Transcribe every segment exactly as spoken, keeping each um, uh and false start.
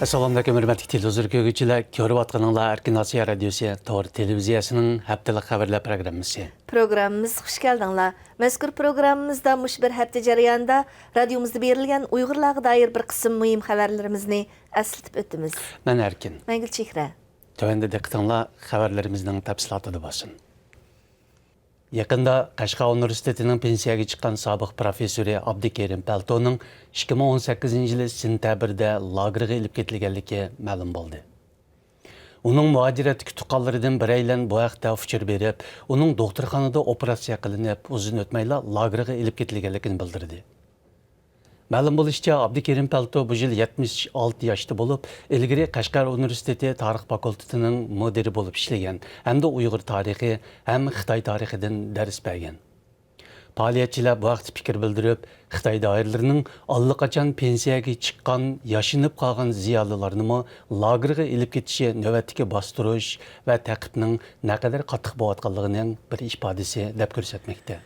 سالام ئەلەيكۇم، ھۆرمەتلىك تېلېۋىزور كۆرگۈچىلەر. كۆرۈۋاتقىنىڭلار ئەركىن ئاسىيا رادىيوسى تور تېلېۋىزىيەسىنىڭ ھەپتىلىك خەۋەرلەر پروگراممىسى. پروگراممىمىزغا خۇش كەلدىڭلار. مەزكۇر پروگراممىمىزدا مۇشۇ بىر ھەپتە جەريانىدا رادىيومىزدا بېرىلگەن ئۇيغۇرلارغا دائىر بىر قىسىم مۇھىم خەۋەرلىرىمىزنى ئەسلىتىپ ئۆتىمىز. مەن ئەركىن. مەن گۈلچېھرە. تۆۋەندە دىققىتىڭلار خەۋەرلىرىمىزنىڭ تەپسىلاتىدا بولسۇن. يېقىندا قەشقەر ئۇنىۋېرسىتېتىنىڭ پېنسىيەگە چىققان سابىق پروفېسسورى ئابدۇكېرىم پەلتونىڭ ئىككى مىڭ ئون سەككىزىنچى يىلى سېنتەبىردە لاگېرغا ئېلىپ كېتىلگەنلىكى مەلۇم بولدى. ئۇنىڭ مۇھاجىرەتتىكى تۇغقانلىرىدىن بىرەيلەن بۇ ھەقتە ئۇچۇر بېرىپ، ئۇنىڭ دوختۇرخانىدا ئوپېراتسىيە قىلىنىپ، ئۇزۇن ئۆتمەيلا لاگېرغا ئېلىپ كېتىلگەنلىكىنى بىلدۈردى. مەلۇم بولۇشىچە، ئابدۇكېرىم پەلتو بۇ يىل يەتمىش ئالتە ياشتا بولۇپ، ئىلگىرى قەشقەر ئۇنىۋېرسىتېتى تارىخ فاكۇلتېتىنىڭ مۇدىرى بولۇپ ئىشلىگەن ھەمدە ئۇيغۇر تارىخى ھەم خىتاي تارىخىدىن دەرس بەرگەن. پائالىيەتچىلەر بۇ ھەقتە پىكىر بىلدۈرۈپ، خىتاي دائىرىلىرىنىڭ ئاللىقاچان پېنسىيەگە چىققان، ياشىنىپ قالغان زىيالىيلارنىمۇ لاگېرغا ئېلىپ كېتىشى نۆۋەتتىكى باستۇرۇش ۋە تەقىبنىڭ نەقەدەر قاتتىق بولۇۋاتقانلىقىنىڭ بىر ئىپادىسى، دەپ كۆرسەتمەكتە.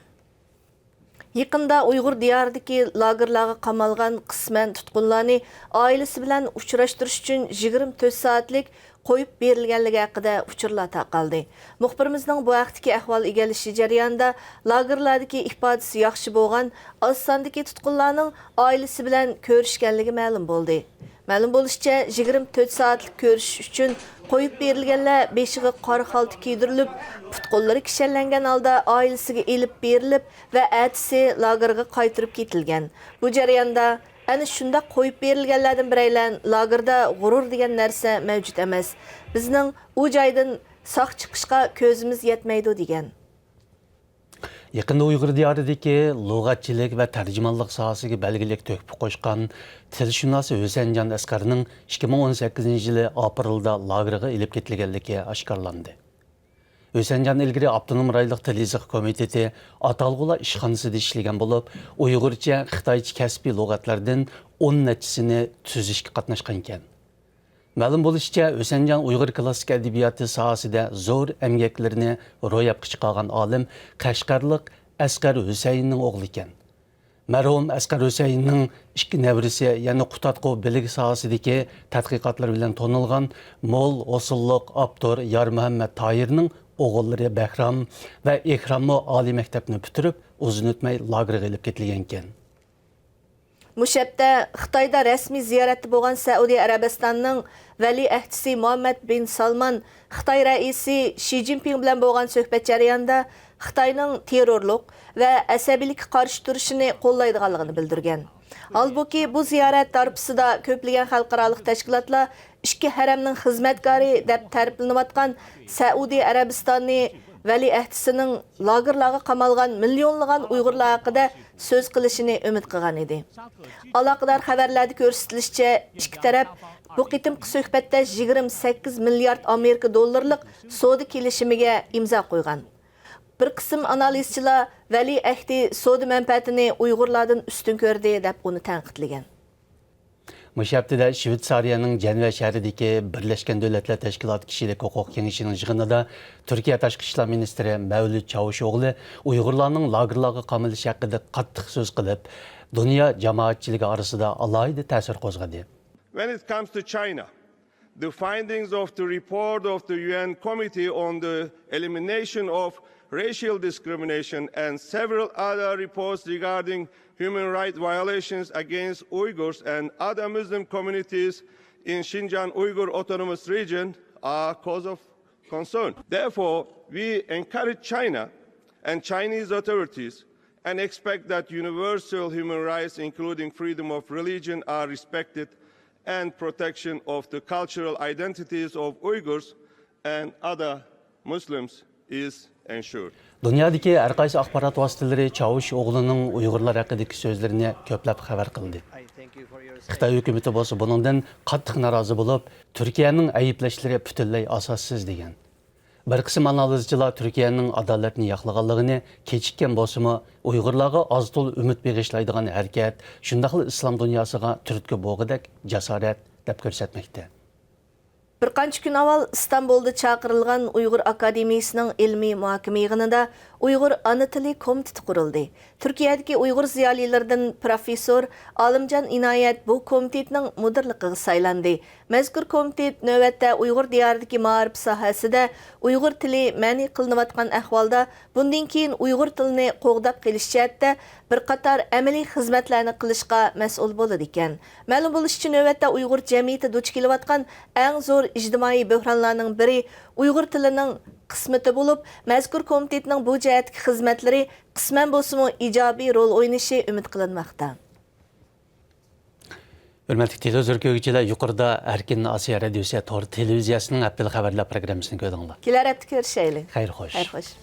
يېقىندا ئۇيغۇر دىيارىدىكى لاگېرلارغا قامالغان قىسمەن تۇتقۇنلارنى ئائىلىسى بىلەن ئۇچراشتۇرۇش ئۈچۈن يىگىرمە تۆت سائەتلىك قويۇپ بېرىلگەنلىكى ھەققىدە ئۇچۇرلار تارقالدى. مۇخبىرىمىزنىڭ بۇ ھەقتىكى ئەھۋال ئىگىلىشى جەريانىدا، لاگېرلاردىكى ئىپادىسى ياخشى بولغان ئاز ساندىكى تۇتقۇنلارنىڭ ئائىلىسى بىلەن كۆرۈشكەنلىكى مەلۇم بولدى. مەلۇم بولۇشىچە، يىگىرمە تۆت سائەتلىك كۆرۈشۈش ئۈچۈن قويۇپ بېرىلگەنلەر بېشىغا قارا خالتا كىيدۈرۈلۈپ، پۇت-قوللىرى كىشەنلەنگەن ھالدا ئائىلىسىگە ئېلىپ بېرىلىپ ۋە ئەتىسى لاگېرغا قايتۇرۇپ كېتىلگەن. بۇ جەرياندا، ئەنە شۇنداق قويۇپ بېرىلگەنلەردىن بىرەيلەن لاگېردا غۇرۇر دېگەن نەرسە مەۋجۇت ئەمەس. بىزنىڭ ئۇ جايدىن ساق چىقىشقا كۆزىمىز يەتمەيدۇ، دېگەن. يېقىندا ئۇيغۇر دىيارىدىكى لۇغەتچىلىك ۋە تەرجىمانلىق ساھەسىگە بەلگىلىك تۆھپە قوشقان تىلشۇناس ھۈسەنجان ئەسقەرنىڭ ئىككى مىڭ ئون سەككىزىنچى يىلى ئاپرېلدا لاگېرغا ئېلىپ كېتىلگەنلىكى ئاشكارىلاندى. ھۈسەنجان ئىلگىرى ئاپتونوم رايونلۇق تىل-يېزىق كومىتېتى ئاتالغۇلار ئىشخانىسىدا ئىشلىگەن بولۇپ، ئۇيغۇرچە، خىتايچە كەسپىي لۇغەتلەردىن ئون نەچچىسىنى تۈزۈشكە قاتناشقانىكەن. مەلۇم بولۇشىچە، ھۈسەنجان ئۇيغۇر كلاسسىك ئەدەبىياتى ساھەسىدە زور ئەمگەكلىرىنى روياپقا چىقارغان ئالىم قەشقەرلىق ئەسقەر ھۈسەيىننىڭ ئوغلى ئىكەن. مەرھۇم ئەسقەر ھۈسەيىننىڭ ئىككى نەۋرىسى، يەنى قۇتادغۇ بىلىك ساھەسىدىكى تەتقىقاتلىرى بىلەن تونۇلغان مول ھوسۇللۇق ئاپتور يارمۇھەممەت تاھىرنىڭ ئوغۇللىرى بەھرام ۋە ئېھراممۇ ئالىي مەكتەپنى پۈتتۈرۈپ، ئۇزۇن ئۆتمەي لاگېرغا ئېلىپ كېتىلگەنىكەن. مۇشۇ ھەپتە خىتايدا رەسمىي زىيارەتتە بولغان سەئۇدى ئەرەبىستانىنىڭ ۋەلىئەھدىسى مۇھەممەد بىن سالمان خىتاي رەئىسى شى جىنپىڭ بىلەن بولغان سۆھبەت جەريانىدا خىتاينىڭ تېررورلۇق ۋە ئەسەبىيلىككە قارشى تۇرۇشىنى قوللايدىغانلىقىنى بىلدۈرگەن. ھالبۇكى، بۇ زىيارەت دارپىسىدا كۆپلىگەن خەلقئارالىق تەشكىلاتلار ئىككى ھەرەمنىڭ خىزمەتكارى دەپ تەرىپلىنىۋاتقان سەئۇدى ئەرەبىستانى ۋەلىئەھدىسىنىڭ لاگېرلارغا قامالغان مىليونلىغان ئۇيغۇرلار ھەققىدە سۆز قىلىشىنى ئۈمىد قىلغان ئىدى. ئالاقىدار خەۋەرلەردە كۆرسىتىلىشىچە، ئىككى تەرەپ بۇ قېتىمقى سۆھبەتتە يىگىرمە سەككىز مىليارد ئامېرىكا دوللىرىلىق سودا كېلىشىمىگە ئىمزا قويغان. بىر قىسىم ئانالىزچىلار ۋەلىئەھدى سودا مەنپەئەتىنى ئۇيغۇرلاردىن ئۈستۈن كۆردى، دەپ ئۇنى تەنقىدلىگەن. مۇشۇ ھەپتىدە شىۋېتسارىيەنىڭ جەنۋە شەھىرىدىكى بىرلەشكەن دۆلەتلەر تەشكىلاتى كىشىلىك ھوقۇق كېڭىشىنىڭ يىغىنىدا تۈركىيە تاشقى ئىشلار مىنىستىرى مەۋلۇت چاۋۇشئوغلى ئۇيغۇرلارنىڭ لاگېرلارغا قامىلىشى ھەققىدە قاتتىق سۆز قىلىپ، دۇنيا جامائەتچىلىكى ئارىسىدا ئالاھىدە تەسىر قوزغىدى. When it comes to China, the findings of the report of the U N Committee on the Elimination of Racial Discrimination and several other reports regarding human rights violations against Uyghurs and other Muslim communities in Xinjiang Uyghur Autonomous Region are cause of concern. Therefore, we encourage China and Chinese authorities and expect that universal human rights, including freedom of religion, are respected and protection of the cultural identities of Uyghurs and other Muslims is ensured. دۇنيادىكى ھەر قايسى ئاخبارات ۋاسىتىلىرى چاۋۇشئوغلىنىڭ ئۇيغۇرلار ھەققىدىكى سۆزلىرىنى كۆپلەپ خەۋەر قىلدى. خىتاي ھۆكۈمىتى بولسا بۇنىڭدىن قاتتىق نارازى بولۇپ، تۈركىيەنىڭ ئەيىبلەشلىرى پۈتۈنلەي ئاساسسىز، دېگەن. بىر قىسىم ئانالىزچىلار تۈركىيەنىڭ ئادالەتنى ياقلىغانلىقىنى كېچىككەن بولسىمۇ، ئۇيغۇرلارغا ئاز-تولا ئۈمىد بېغىشلايدىغان ھەرىكەت، شۇنداقلا ئىسلام دۇنياسىغا تۈرتكە بولغۇدەك جاسارەت، دەپ كۆرسەتمەكتە. بىر قانچە كۈن ئاۋۋال ئىستانبۇلدا چاقىرىلغان ئۇيغۇر ئاكادېمىيىسىنىڭ ئىلمىي مۇھاكىمە يىغىنىدا ئۇيغۇر ئانا تىلى كومىتېتى قۇرۇلدى. تۈركىيەدىكى ئۇيغۇر زىيالىيلىرىدىن پروفېسسور ئالىمجان ئىنايەت بۇ كومىتېتنىڭ مۇدىرلىقىغا سايلاندى. مەزكۇر كومىتېت نۆۋەتتە ئۇيغۇر دىيارىدىكى مائارىپ ساھەسىدە ئۇيغۇر تىلى مەنئى قىلىنىۋاتقان ئەھۋالدا، بۇندىن كېيىن ئۇيغۇر تىلىنى قوغداپ قېلىش جەھەتتە بىر قاتار ئەمەلىي خىزمەتلەرنى قىلىشقا مەسئۇل بولىدىكەن. مەلۇم بولۇشىچە، نۆۋەتتە ئۇيغۇر جەمئىيىتى دۇچ كېلىۋاتقان ئەڭ زور ئىجتىمائىي بۆھرانلارنىڭ بىرى ئۇيغۇر تىلىنىڭ قىسمىتى بولۇپ، مەزكۇر كومىتېتنىڭ بۇ جەھەتتىكى خىزمەتلىرى قىسمەن بولسىمۇ ئىجابىي رول ئوينىشى ئۈمىد قىلىنماقتا. ھۆرمەتلىك تېلېۋىزور كۆرگۈچىلەر، يۇقىرىدا ئەركىن ئاسىيا رادىيوسى تور تېلېۋىزىيەسىنىڭ ھەپتىلىك خەۋەرلەر پروگراممىسىنى كۆردۈڭلار. كېلەر ھەپتە كۆرۈشەيلى. خەير خوش. خەير خوش.